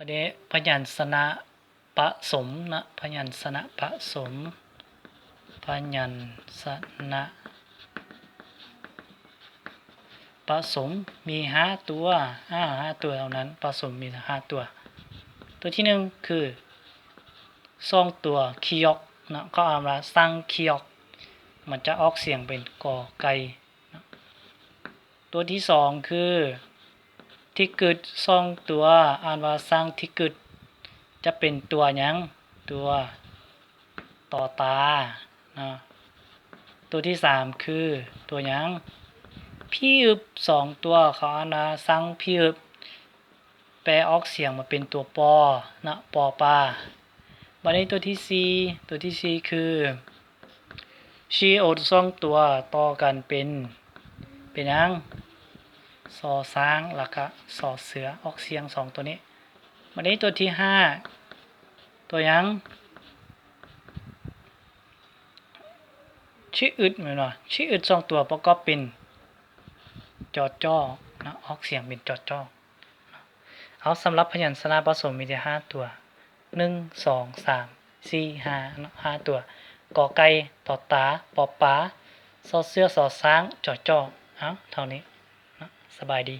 ເດ ພະຍັນຊະນະປະສົມນະ ພະຍັນຊະນະປະສົມ ພະຍັນຊະນະປະສົມມີຫ້າຕົວ ອາ ຫ້າຕົວເທົ່ານັ້ນ ປະສົມມີຫ້າຕົວ. ຕົວທີໜຶ່ງຄືສອງຕົວ ຄຽກເນາະ ເຂົາອ່ານວ່າຊັງຄຽກ ມັນຈະອອກສຽງເປັນ ກ ໄກ່ ຕົວທີສອງຄືທິກກຶດສອງຕົວ ອ່ານວ່າຊັງທິກກຶດ ຈະເປັນຕົວຫຍັງ? ຕົວ ຕໍຕາເນາະ. ຕົວທີສາມຄືຕົວຫຍັງ? ພີອຶບສອງຕົວ ເຂົາອ່ານວ່າຊັງພີອຶບ ແປອອກສຽງມາເປັນຕົວ ປໍ ເນາະ ປໍປາ. ບາດນີ້ຕົວທີສີ່ ຕົວທີສີ່ຄື ຊີອຶດສອງຕົວຕໍ່ກັນເປັນ ເປັນຫຍັງ? ຊໍຊ້າງ ແລ້ວກະ ຊໍເສືອ ອອກສຽງສອງຕົວນີ້. ບາດນີ້ຕົວທີຫ້າ ຕົວຫຍັງ? ຊີອຶດແມ່ນບໍ່? ຊີອຶດສອງຕົວປະກອບເປັນ ຈ ຈ ເນາະ ອອກສຽງເປັນ ຈ ຈ. ເອົາ ສຳລັບພະຍັນຊະນະປະສົມມີແຕ່ຫ້າຕົວ ໜຶ່ງ ສອງ ສາມ ສີ່ ຫ້າ ເນາະ ຫ້າຕົວ ກ ໄກ່ ຕໍຕາ ປໍປາ ຊໍເສືອ ຊໍຊ້າງ ຈ ຈ. ເອົາ ເທົ່ານີ້ເນາະ ສະບາຍດີ.